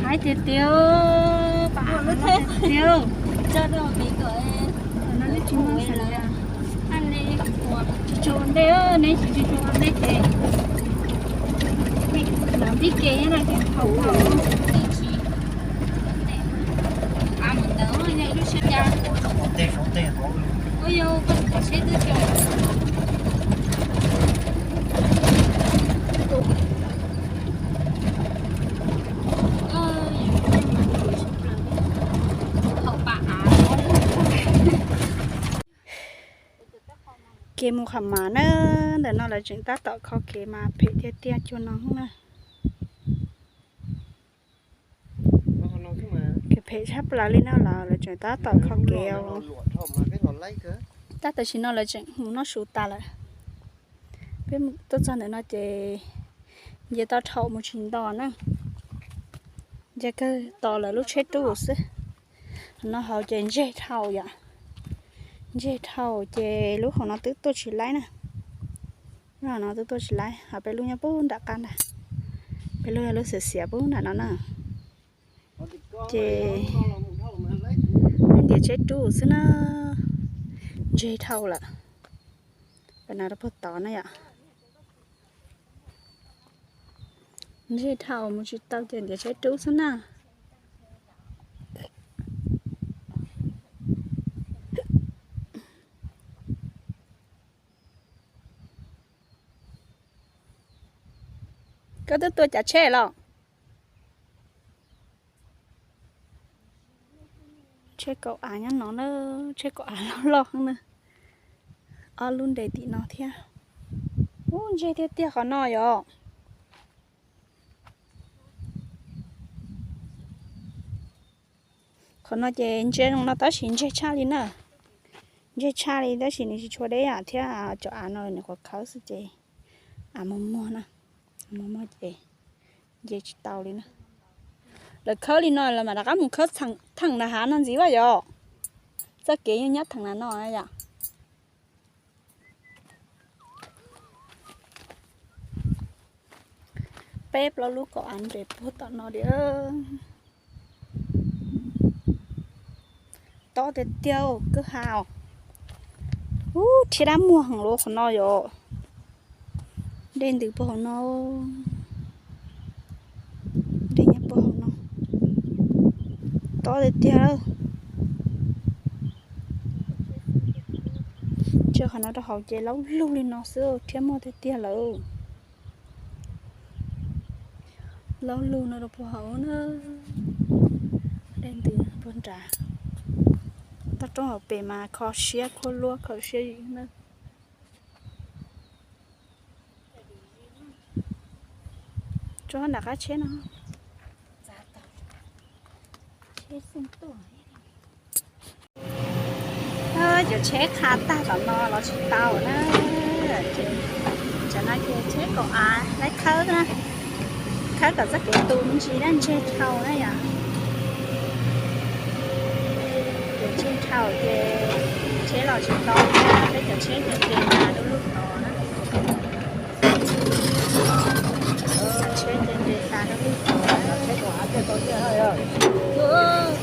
Hais tiag tiag, tiag. Tsis tshua ua ntej, neb tsis tshua ua ntej ces los tib ke na ces haus. Kev mus qhov mas na, ntawm no lawv tseem tab tom kho kev mas phem tiag tiag cuag no na. Kev phem tshaj plaws li no los lawv tseem tab tom kho kev. Tab tam sim no lawv tseem mus noj su tas lawm. Peb tuaj txog ntawm no ces nce toj dhau mus tsis nto na. Nce kawg tos lawv lub tsheb rub xwb. Qhov no hauv ces ntseg dhau yom. Ntseg dhau ces lub hauv no twb tuaj tsis laib na. Lub hauv no twb tuaj tsis laib, ho peb lub nyob pub nram qab ntag. Peb lub yog lub xiav xiav pub nram no na. Ces ntiav tsheb rub xwb na. Ntseg dhau lawm. Peb no rau puag tod na yom. Ntseg dhau mus tsis tau ces ntiav tsheb rub xwb na. Koj twb tua cav tsheb los? Tsheb kaum av nyob no na, tsheb kaum av loj loj na. Ob lub nres tim no thiab. Ub, ntseg tiag tiag qhov no yom. Qhov no ces ntsia zoo no tab sis ntseg tshaj li na. Ntseg tshaj li tab sis nws tsis tshua deb yam thiab, cov av no nws qhuav khawb xwb ces av muag muag na, muag muag ces nce tsis tau li na. Lawv khawb li no lawv mam rov qab mus khawb theem nram hav no ntxiv vaj yom. Txoj kev yeej nyob theem nram no yom. Peb plaub lub kaum av nres puag tom no li. Tob tiag tiag kwj ha os. Ub, rhiab dab muag heev li qhov no yom. Dej ntws puag hauv no. Dej nyob puag hauv no. Tob tiag tiag. Tso qhov no rau hauv ces laub lug li no xwb, rhiab muag tiag tiag lawm. Laub lug no rau puag hauv na. Dej ntws puag nrad. Toj roob hauv pes mas kho siab khuab luab kho siab yim na. Tso nram qab tsheb no. Cov tsheb qha tag tom no los tsis tau na. Tam no ces tsheb kaum av lawv khawb na, khawb kom txoj kev tu me ntsis dab ntseg dhau na yom. Ces ntseg dhau ces tsheb los tsis tau, peb cov tsheb ces nres tas lub lub tod na. Tsheb ces nres tas lub lub tod.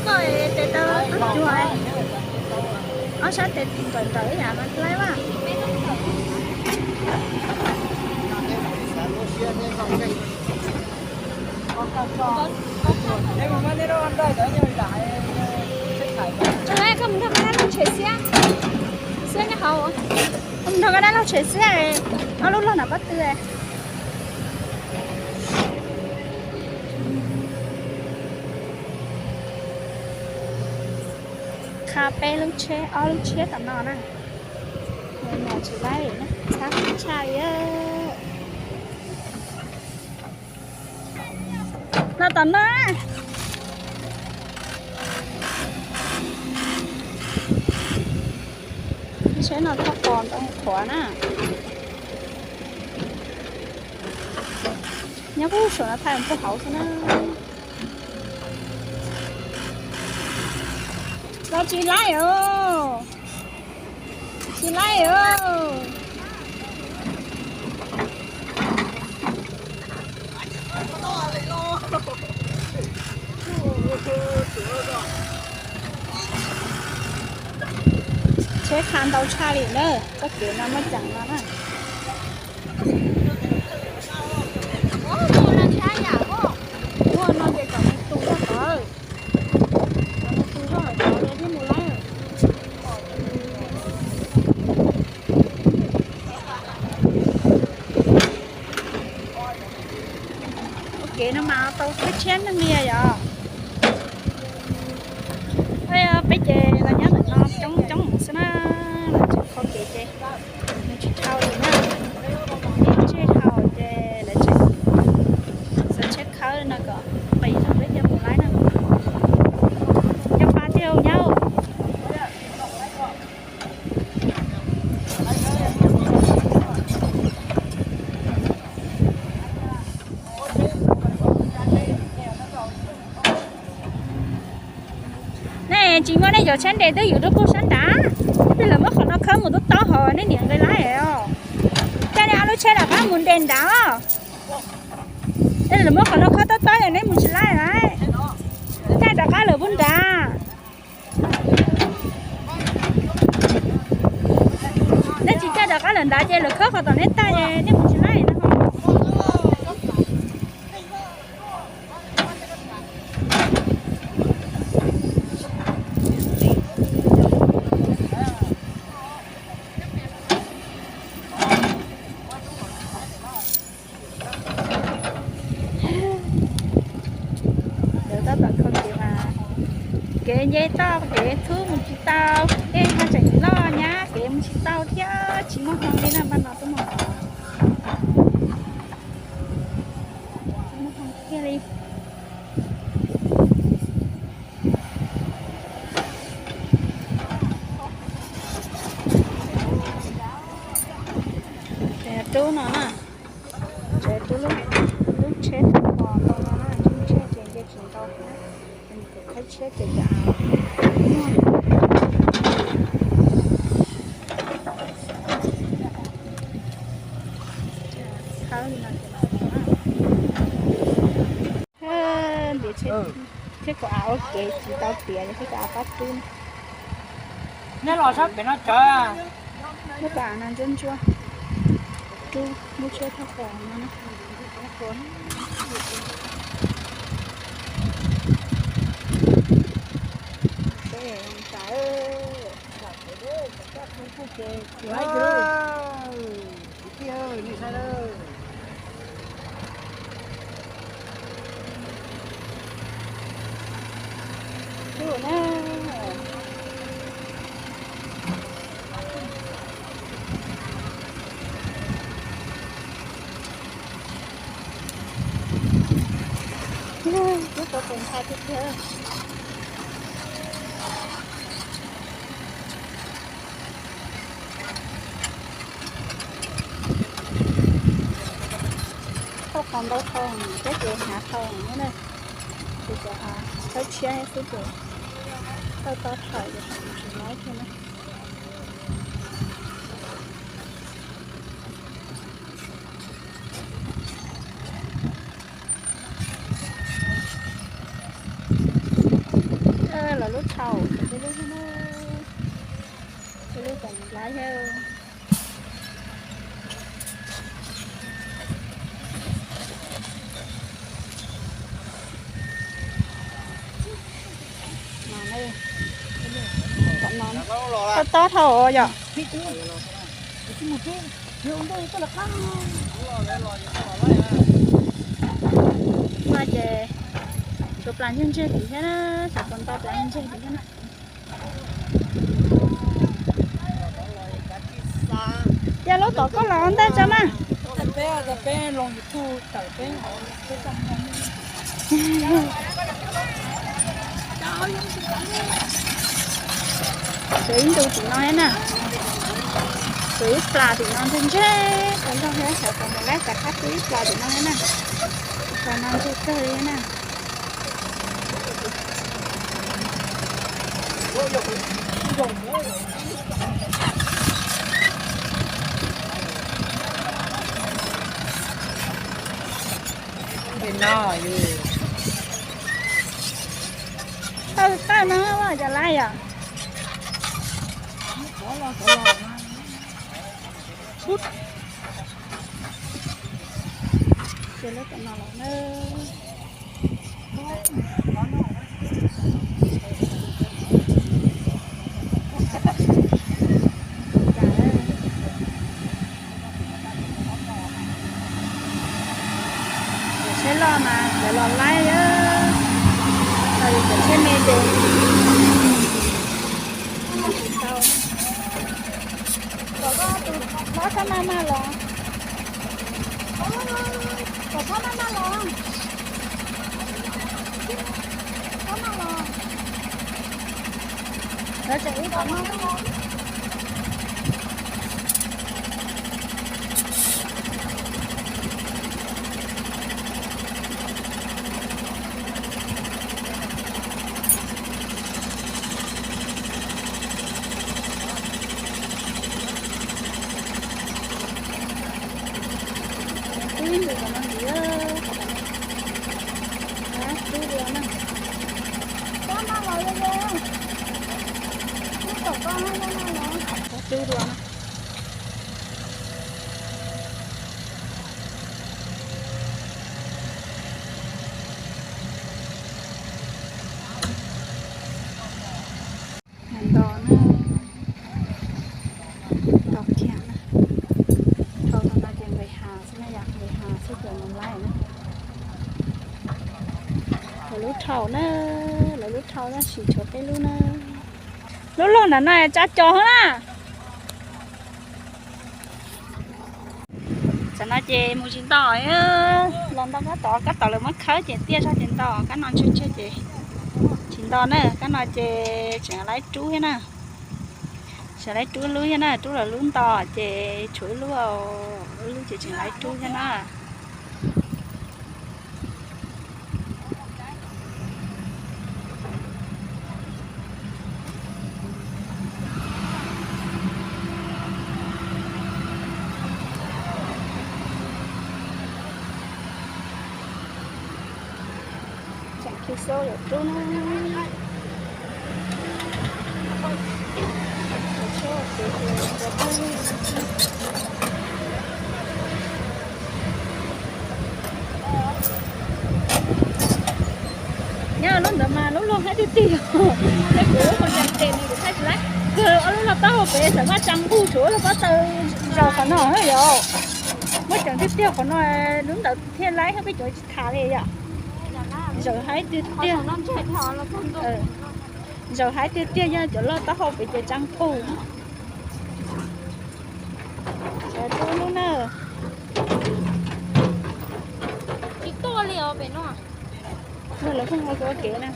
Koj tes tau tub cuag, ob sab tes tim ntawm ntawm ib yam mas laib mas. Koj mus nrog koj dab laug tshem xiab, xiab nyob hauv. Koj mus nrog koj dab laug tshem xiab, ob lub log nram pob tw. Qha peb lub tsheb, ob lub tsheb tom no na. Tsis laib, txhab tshaj li. Los tom no. Tsheb no thauj qos ntoo qhuav na. Nyob puag saum no thaij puag hauv xwb na. Los tsis laib os. Tsis laib os. Tsheb qha ntau tshaj li na, txoj kev no muaj ceem no na. Muaj no ces kom nws tu zog tod, kom nws tu zog tod thiaj mus laib. Ua kev no mas tau thawj tshiab neeg li yom. Peb ces los nyob ntawm no coob coob xwb na, los tseem kho kev ces nws tsis dhau li na. Ib tsig dhau ces lawv tseem xuas tsheb khawb no kom nqis no peb thiaj mus laib na. Cov pab tiag nyab. Nej tsis muaj nej cov tsheb nres twb yus rau puag sab nrad, tab sis lawv muab qhov no khawb mus tub taub hau nej niam nqis laib os. Caij nej ob lub tsheb rov qab mus nres nrad os. Tab sis lawv muab qhov no khawb tob tob yog neb mus tsis laib lawm. Caij rov qab lawm puag nrad. Neb tsis caij rov qab lawm nrad ces lawv khawb qhov tom neb tag ces nej mus tsis laib no. Lawv tab tom kho kev mas kev nce toj kev khub mus tsis tau, dej ho tseem loj nyab kev mus tsis tau thiab tsis muaj hmoo li na, npaj no tuaj mus tsis muaj hmoo kiag li. Rub no na, rub lub tsheb thauj kos ntau no na, lub tsheb ces nce tsis ntau thiab, kuv qheb tsheb ces cas khawb li no ces los tau na. Ntiav tsheb, tsheb kaum av ua kev tsis tau tiav, tsheb kaum av pab rub. Nej los sab pem no tsawv. Lub kaum av no ntsuab ntsuab, rub lub tsheb thauj kos no na. Twb tau tus ntxhais tiag tiag. Thauj qos ntau dhau, peb ces hnav dhau na. Ces cov thawb tshiab xwb ces thauj tob dhau ces tsis laib thiab na. Los lub dhau, lub thiab na, lub kom laib thiab. Tam no tob tob dhau yom. No ces tshuav plas ntseg ntseg tim thiab na, tshuav tus nto plas ntseg tim thiab na. Yog lub tom koj los ntej tso mas. Tshuav ib ntu tim no thiab na. Tshuav ib plas tim no ntseg ntseg, qhov zog thiab xyov puas mus laib, xav qab twb ib plas tim no thiab na. Plas no ntseg kawg li na. Ntawm no yus Tawg tawg no cov laib yom. Ces lawv tom no los na. Cov tsheb loj mas lawv los laib, cov tsheb me ces tsis tau. Kom koj tus hlob txhob maj maj los. Kom txhob maj maj los. Txhob maj los. Lawv tseem ib tom no. Twb ib ntus tom no ntxiv, twb dua na. Twb dua na. Nto na, nto kiag na. Dhau tom no ces nqis hav xwb na yom, nqis hav xwb ces mus laib na. Lawv lub dhau na, lawv lub dhau tab sis tshuav peb lub na. Lub loj nram no tsa cos na. Tam no ces mus tsis nto, los nto kab tod, kab tod lawv muab khawb ces tiaj zog ces nto, kab no ntseg ntseg ces tsis nto na. Kab no ces tseem laib rub thiab na, tseem laib rub lub thiab na, rub lawv lub nto ces tshuav ib lub, ib lub ces tseem laib rub thiab na. Tseem khi xauj yuav rub na. Nyob lub ntawd mas lub loj heev tiag tiag, kuv ua ntses tes nws kuv thaij tsis laib. Kawg ob lub loj taub hau pem xav maj tsa nqug, tshuav lub pob taw zaum qhov no yom. Muaj ceem tiag tiag qhov no, lub ntawd thiaj laib, peb cov tsis tham li yom. Zaum heev tiag tiag. Zaum heev tiag tiag, yog cov loj taub hau pem ces tsa nqug. Rub lub na. Tsis tuaj li os pem no. Lawv pheej ua kev na.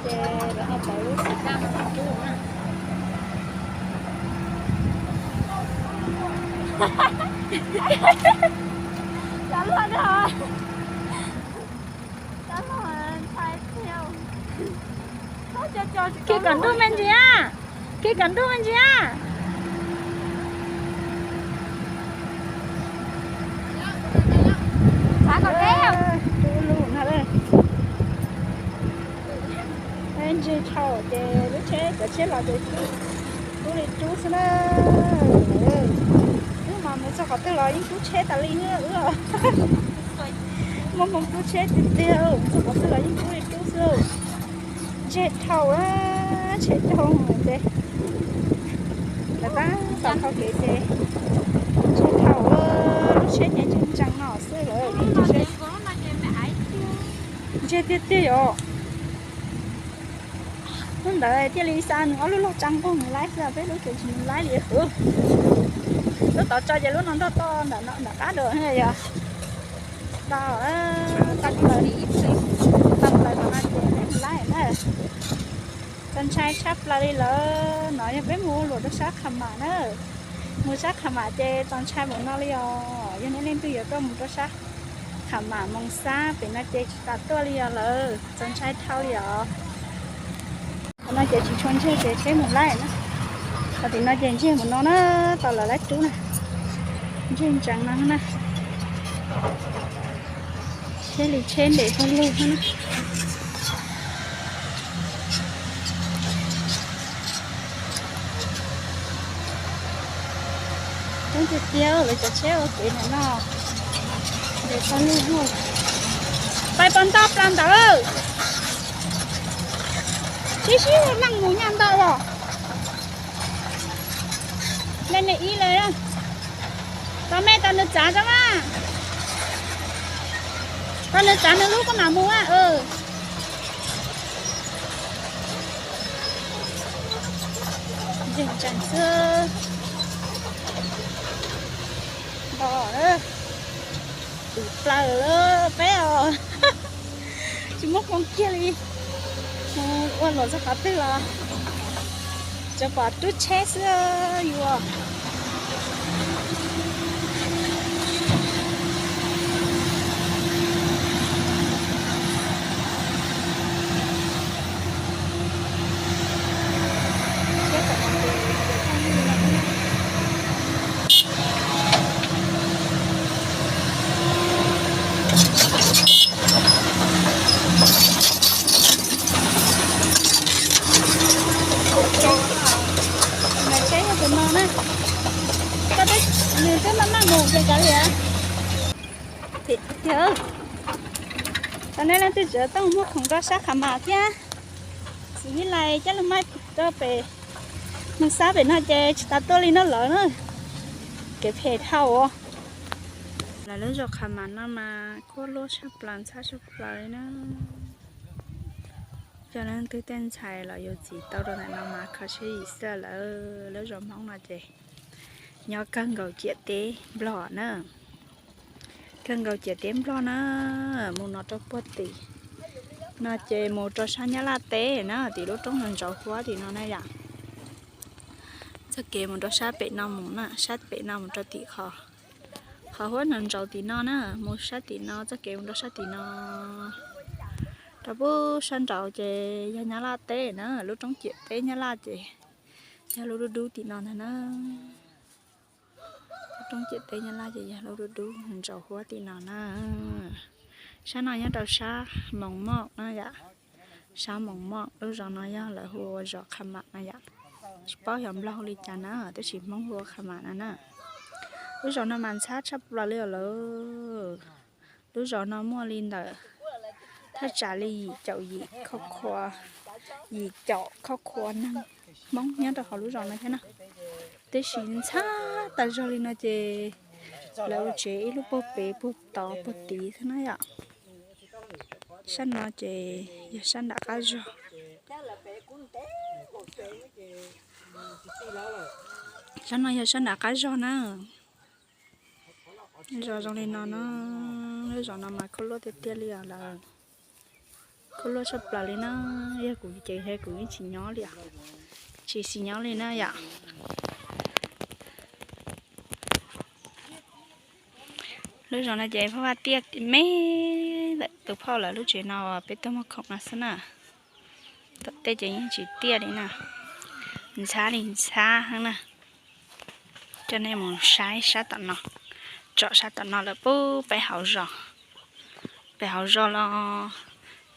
Ces lawv ho pauv lub xim daj rub na. Cov luaj na. Khi kom ntuj me ntsis, khi kom ntuj me ntsis. Rub lub no. Ntseg dhau ces lub tsheb, cov tsheb los ces rub li rub xwb na. Wb mas mus txog qhov twg los yeej rub tsheb tas li wb. Muaj hmoo rub tsheb tiag tiag, mus txog qhov twg los yeej rub li rub xwb. Ntseg dhau, tsheb coob ces lawv tab tom taug kev ces ntseg dhau, lub tsheb ces ntseeg ntseeg no xwb lawm. Ntseg tiag tiag yom. Hnub ntawd thiaj li xa nws ob lub loj tsa nqug mus laib xwb, peb lub ces tsis mus laib li. Lub tod tso ces lub no nrog toj ntawm no nram qab dua yog. Tau, tau plaws, tau plaws tom no ces peb mus laib na. Txaus ntshai tshaj plaws li lawm no, yog peb mus ua luam rau sab Qhas Mam na. Mus sab Qhas Mam ces txaus ntshai npaum no li os. Yog nej leej twg yuav tuaj mus rau sab Qhas Mam Moos Xab pem no ces tsis tas tuaj li os lawm, txaus ntshai dhau li os. Qhov no ces tsis tshua ntseg ces tsheb mus laib na. Qhov tim no ces ntseg mus no na, tau lawv lab rub na, ntseg ntsees no na, tsheb li tsheb nres pawg lug na. Coob tiag tiag lawv cov tsheb ua kev ntawm no, nres pawg lug. Pais pos ntau plaws ntawd, sib sib leej mus nyaj ntau os. Nej me ib lawm, tau me tau nws txav tso mas, tau nws txav nws lub koj mam mus a. Ntseeg ntsees xwb. Nto, tus plaws peb os, tsis muaj hmoo kiag li. Ua luam txog qhov twg los tsuas pom rub tsheb xwb yuav. Tsheb yog tus no na, koj twb, nws twb maj maj mus ces kav liam. Tiag, tau nej leej twg tseem tuaj muag khoom rau sab Qhas Mas thiab, Xis Vib Lais, Cab Lus Maij rau pem Moos Xab pem no ces tsis tas tuaj li no lawm na. Kev phem dhau. Lawv lub zos Qhas Mas no mas kuj luaj tshaj plaws ntxhab tshaj plaws li na. Cov leej twg tej ntxhais los yuav txiv tau rau ntawm no mas kho siab yim xwb lawm. Lub zos Hmoob no ces nyob kawg nkaus ciam teb Nplog na. Kawg nkaus ciam teb Nplog na, mus no rau puag tim no ces mus rau sab Nyab Laj teb na, tim lub roob ntsaus huab tim no na yom. Txoj kev mus rau sab pem no mus na, sab pem no mus rau tim qhov, qhov huab ntsaus ntsaus tim no na, mus sab tim no, txoj kev mus rau sab tim no. Rau pub sab nraud ces yog Nyab Laj teb na, lub roob ciam teb Nyab Laj ces yog lub dub dub tim no ntag na. Lub roob ciam teb Nyab Laj ces yog lub dub dub ntsaus huab tim no na. Sab no nyob rau sab Moos Moj na yom. Sab Moos Moj, lub zos no yog lawv hu ua zos Qhas Mam no yom. Tsis paub xyov Nplog hu li cas na, tab sis Hmoob hu ua Qhas Mam no na. Lub zos no mas ntxhab tshaj plaws li os lawm. Lub zos no muaj li ntawm thaj tsam li yim caum yim khoj khua, yim caum khoj khua neeg Hmoob nyob rau hauv lub zos no thiab na. Tab sis ntxhab tas zog li no ces lawv ua tsev ib lub puag pem puag tod puag tid thiab na yom. Sab no ces yog sab nram qab zog. Sab no yog sab nram qab zog na. Zos zoo li no na, lub zos no mas khuab luaj tiag tiag li os lawm. Khuab luaj tshaj plaws li na, yog kuv ces kuv yeej tsis nyob li os. Tsis xis nyob li na yom. Lub zos no ces phauj Vaj Tiaj me ntawm tus phauj lawv lub tsev no peb tuaj muag khoom no xwb na. Tom tej ces yeej tsis tiaj li na. Ntxhab li ntxhab heev na. Coj nej mus saib sab tom no, tsom sab tom no lawm pub peb hauv zos. Pem hauv zos los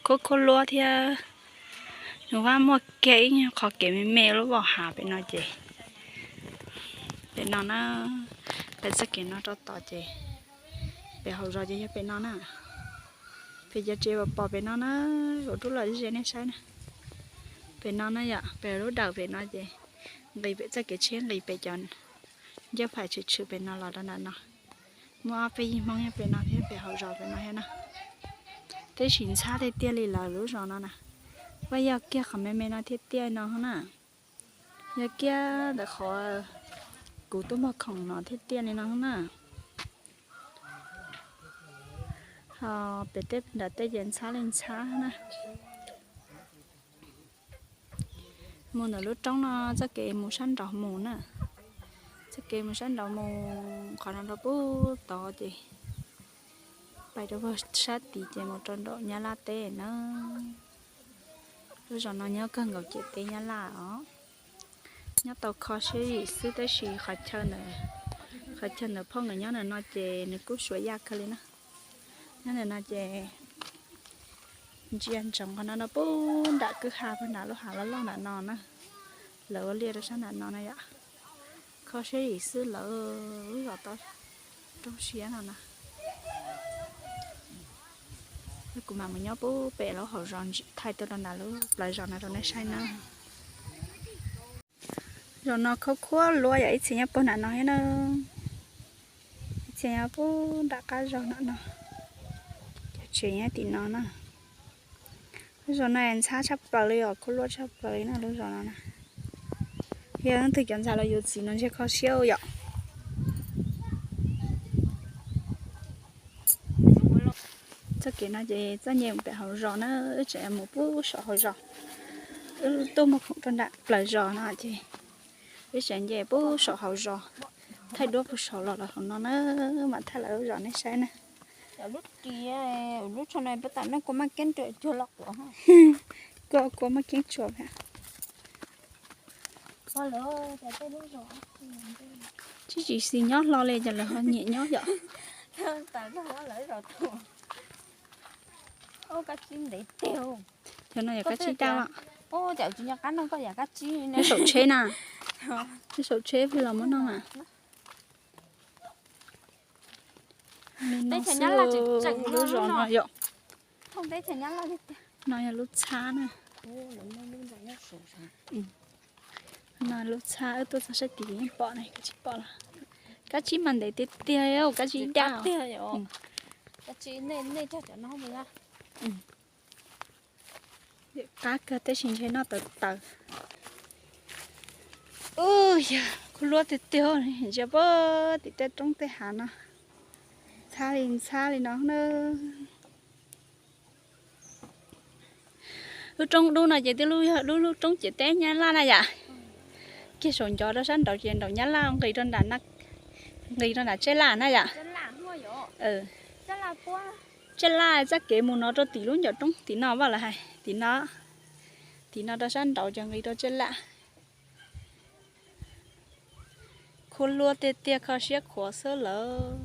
khuab khuab luab thiab. Nws vaj muaj kiag ib nyuag qhov kev me me lub voj hav pem no ces, pem no na, pem txoj kev no rau tod ces, pem hauv zos ces yog pem no na. Pem cov tsev uas pom pem no na, ua rub los ze nej saib na. Pem no na yom, pem lub dawm pem no ces nqis pem txoj kev tsheb nqis pem cov ncauj phais tshwm tshwm pem no los rau nram no. Muaj ob peb yig Hmoob nyob pem no thiab pem hauv zos pem no thiab na. Tab sis ntxhab tiag tiag li lawm lub zos no na. Vaj yog kiag qhov me me no thiaj tiaj no na. Yog kiag ntawm qhov kuv tuaj muag khoom no thiaj tiaj li no na. Ho pem tej nram tej ces ntxhab li ntxhab na. Mus ntawm lub roob no txoj kev mus sab nraud mus na. Txoj kev mus sab nraud mus qhov no rau pub tod ces pais rau sab tid ces mus rau nraum Nyab Laj teb na. Lub zos no nyob kawg nkaus ciam teb Nyab Laj os. Nyob tau kho siab zim xwb tab sis qhov chaw ntawm phauj nkawd nyob ntawm no ces nws kuj suav yaj kawg li na. Nyob ntawm no ces ntsia ntsoov qhov no no puag nram kwj ha puag nram lub hav loj loj nram no na. Lawv ua liaj rau sab nram no na yom. Kho siab zim xwb lawv lub zos tau roob siab no na. Kuv mam mus nyob puag pem lub hauv zos ntsis thaij tuaj rau nram lub plawv zos no rau nej saib na. Zos no khuab khuab luaj yom, ib txhia nyob puag nram no thiab na. Ib txhia nyob puag nram qab zos nram no. Cov tsev nyob tim no na. Lub zos no ntxhab tshaj plaws li os, khuab luaj tshaj plaws li na lub zos no na. Yog leej twg cov ntxhais los yuav txiv no ntshe kho siab yom. Txoj kev no ces txoj nce mus pem hauv zos na, wb tseem mus puag saum hauv zos. Wb tuaj muag khoom rau nram plawv zos no ces wb tseem nce puag saum hauv zos, thaij duab puag saum los lawm hauv no na, mam thaij lawv lub zos nej saib na. Lub ris, lub tsho no pab tam nej kua maj keeb cuag los quav. Kua, kua maj keeb tsuas. Tsis tsis xis nyob hlo li ces lawv ho nyiam nyob yom. Cov no yog kab tsib daj. Nyob saum tsheb na. Nyob saum tsheb pheej los muab noj mas. Lub zos no yom. No yog lub txhab na. No lub txhab wb tuaj txog sab tid yeej pom na, kab tsib pom los. Kab tsib mas ntev tiag tiag, kab tsib daj tiag. Qab kawg tab sis ntshe noj tawv tawv. Ub, yog khuab luab tiag tiag, ntsia puag tim tej roob tej hav no, ntxhab li ntxhab li no na. Lub roob dub no ces twb yog lub, lub roob ciam teb Nyab Laj na yom. Kiag saum ncov rau sab nraud ces nraum Nyab Laj nqis rau nram, nqis rau nram Tseb Laj na yom. Tseb Laj, txoj kev mus no rau tim lub ncov roob tim no vaj lawv hais tim no. Tim no rau sab nraud ces nqis rau Tseb Laj. Khuab luab tiag tiag, kho siab khuav xwb lawm.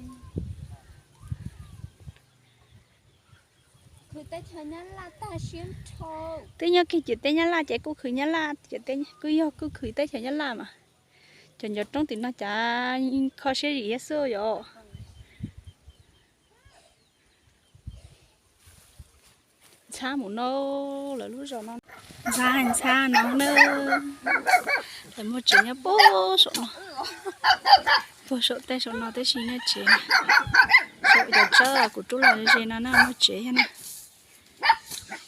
Twb nyob kiag ciam teb Nyab Laj ces kuj khwv Nyab Laj, kuj yog kuj khwv teb chaws Nyab Laj mas. Cov ncov roob tim no cas kho siab zim thiab xwb yom. Ntxhab mus no, lawv lub zos no. Ntxhab ntxhab no na. Lawv muaj tsev nyob puag saum no, puag saum tej saum no tib si nyob tsev. Saum cov tsawb kuv rub los ze no na muaj tsev thiab na.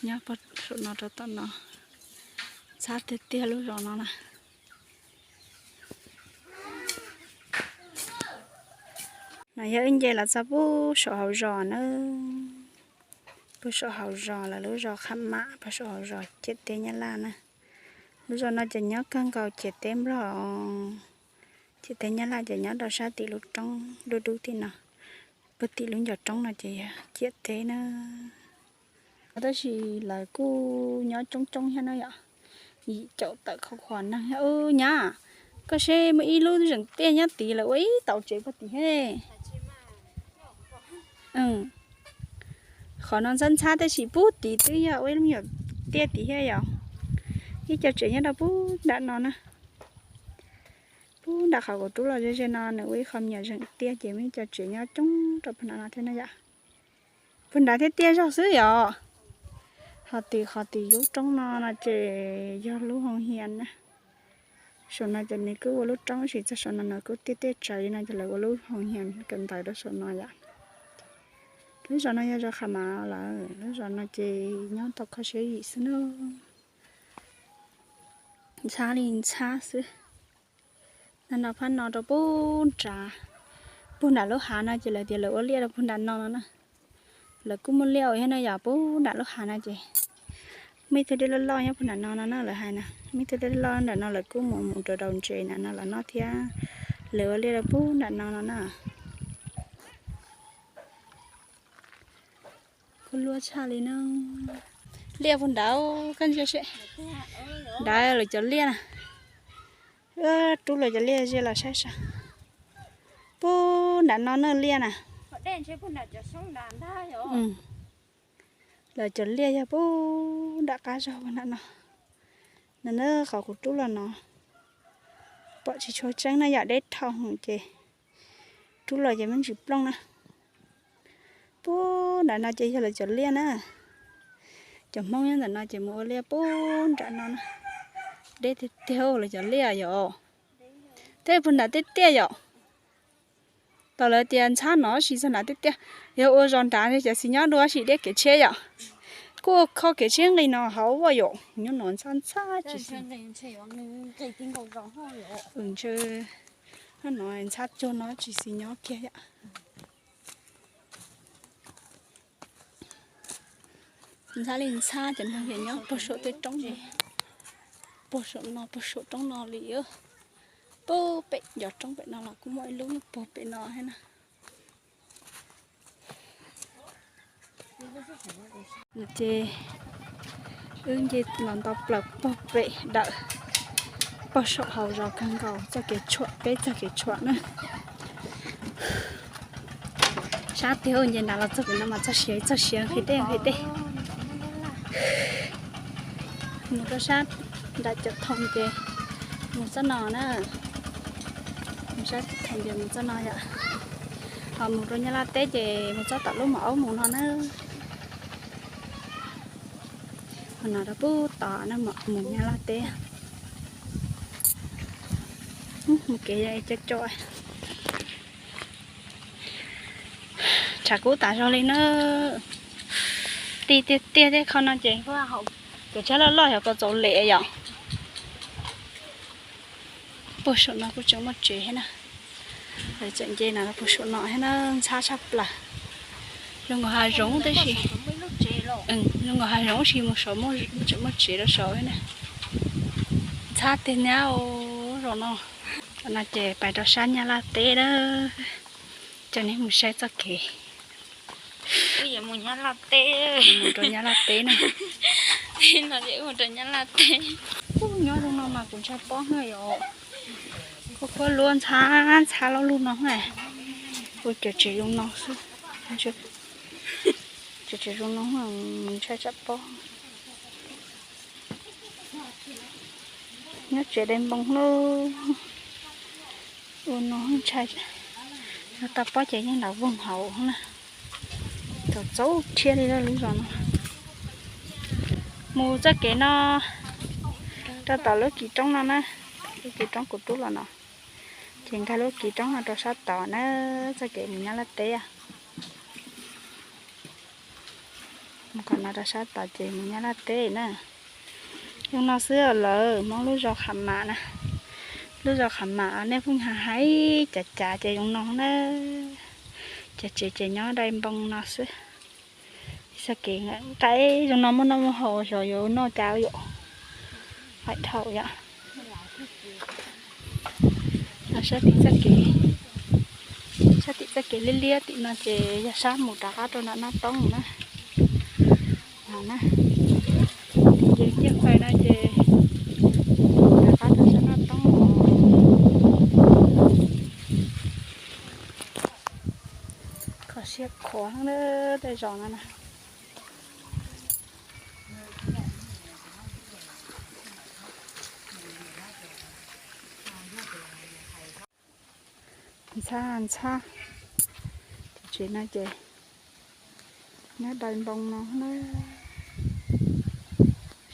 Nyob puag saum no rau tom no. Ntxhab tiag tiag lub zos no na. No yog wb nce los txog puag saum hauv zos na. Puag saum hauv zos lawv lub zos Qhab Mam, puag saum hauv zos ciam teb Nyab Laj na. Lub zos no ces nyob kawg nkaus ciam teb Nplog, ciam teb Nyab Laj ces nyob rau sab tim lub roob dub dub tim no. Puag tim lub ncov roob no ces yog ciam teb na. Tab sis lawv kuj nyob coob coob thiab na yom. Yim caum tawm qhov qhuas neeg thiab. Nyab, koj seb muaj ib lub zeem tiaj nyob tid lawv ua ib tauv tsev puag tim thiab. Qhov no ntxhab ntxhab tab sis puag tid twb yog ua ib lub nyuam tiaj tid thiab yom. Ib co tsev nyob rau puag nram no na. Puag nram qhov kuv rub los ze ze no nws ua ib qho me nyuam zeem tiaj ces muaj ib co tsev nyob coob rau puag nram no thiab na yom. Puag nrad thiab tiaj zog xwb yom. Ho tim qhov tim lub roob no no ces yog lub hoo hias na. Saum no ces nws kuj ua lub roob sis txog saum no no kuj tiaj tiaj tsawv li no ces lawv ua lub hoo hias kawm ntawv rau saum no yom. Lub zos no yog zos Qhab Mam lawm, lub zos no ces nyob tau kho siab zim xwb na. Ntxhab li ntxhab xwb. Nag no phab no rau puag nrad, puag nram lub hav no ces lawv tias lawv ua liaj rau puag nram no no na. Lawv kuj muaj liaj ua thiab na yom, puag nram lub hav no ces muaj ib tug dej loj loj nyob puag nram no no na lawv hais na, muaj ib tug dej loj nram no lawv kuj mus mus rau daus ntses nram no los noj thiab. Lawv ua liaj rau puag nram no no na. Khuab luab tshaj li no. Liaj puag nrad, koj ntsia seb. Nrad lawv cov liaj na. Rub los cov liaj ze los saib saib. Pub nram no na liaj na. Lawv cov liaj yog pub nram qab zog nram no. No na qhov kuv rub los no. Pom tsis tshua tseeb na yom, deb dhau ces rub los ces muab ntsis plooj na. Pub nram no ces yog lawv cov liaj na. Cov Hmoob nyob ntawm no ces mus ua liaj pub nram no na. Deb tiag tiag lawv cov liaj yom. Teb puag nram tiaj tiaj yom. Tau lawv tias ntxhab no tsis txog nram tiaj tiaj. Yog ua zos nrad cov txiv nyob dua tsis deb kev tsheb yom. Kuj kho kev tsheb nqis no hauv yom, nyob no ntxhab ntxhab tsis ntshe no ntxhab cuag no tsis xis nyob kiag yom. Ntxhab li ntxhab cov no ces nyob puag saum tej roob, puag saum no puag saum roob no li. Puag pem ncov roob pem no los kuj muaj ib lub puag pem no thiab na. Ces wb nce los nto plaws puag pem dawm, puag saum hauv zos kawg nkaus txoj kev tshuam, peb txoj kev tshuam na. Sab tiag, nce nrad los txog pem no mas txog siav txog siav nqhis dej nqhis dej. Mus rau sab nram cov thoo ces mus txoj no na. Mus sab cov thoo ces mus txoj no yom. Ho mus rau Nyab Laj teb ces mus txoj tom lub mos aub mus no na. Ho no rau pub tod na, mus Nyab Laj teb. Mus kev co co. Tshav kub tas zog li na. Ti tiag tiag tej qho no ces cov tsheb loj loj yog koj txaus lem yom. Puag saum no kuj tseem muaj tsev thiab na. Lawv tseem nce no puag saum no thiab na, ntxhab tshaj plaws. Zoo nkaus hav zoov tab sis, zoo nkaus hav zoov tab sis mus saud tseem muaj tsev rau saud thiab na. Ntxhab tiag nyab zoo no. Tam no ces pais rau sab Nyab Laj teb na. Coj nej mus saib txoj kev. Mus rau Nyab Laj teb na. Mus rau Nyab Laj teb. Ub, nyob zoo no mas kuv ntshai pob heev yom. Khuab khuab luab ntxhab ntxhab loj lug no. Ua cov tsev zoo no xwb. Cov tsev zoo no ntshai tsam pob. Nyob tsev dai npoo lawm. Ua no ntshai, yog tau pob ces yeej nram voog hauv na. Txaus txaus thiab li lub zos no. Mus txoj kev no rau tom lub kis roob no na, lub kis roob kuv rub los no. Ces nkag lub kis roob no rau sab tod na, txoj kev mus Nyab Laj teb. Mus qhov no rau sab tod ces mus Nyab Laj teb na. Zoo no xwb lawm, Hmoob lub zos Qham Mam na. Lub zos Qham Mam nej pheej hais hais cav cav ces zoo no na. Cov tsev ces nyob dai npoo no xwb. Txoj kev nqaim zoo no muaj noj muaj haus xyov yuav noj cas yom. Haim dhau yom. Sab tim txoj kev, sab tim txoj kev liab liab tim no ces yog sab mus rov qab rau nram Naj Toob na. Tim ces ciaj fais no ces rov qab rau sab Naj Toob. Kho siab khuav tej zos no na. Ntxhab ntxhab. Tus tsev no ces nyob dai npoo no na.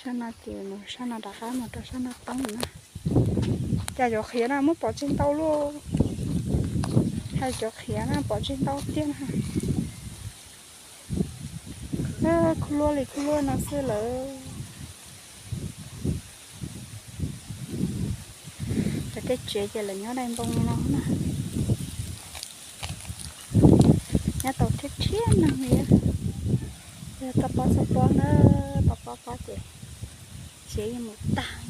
Sab no ces mus sab no rov qab mus rau sab Naj Toob na. Cas cov qhiav na muab pov tseg ntau luaj. Hais cov qhiav na pov tseg ntau tiag na. Khuj luaj li khuj luaj no xwb lawm. Cov tej tsev ces lawv nyob dai npoo no na. Nyob tau thiab thiab neeg li. Yog tau pob txog pob na, tau pob pob ces tsev yeej mus tag.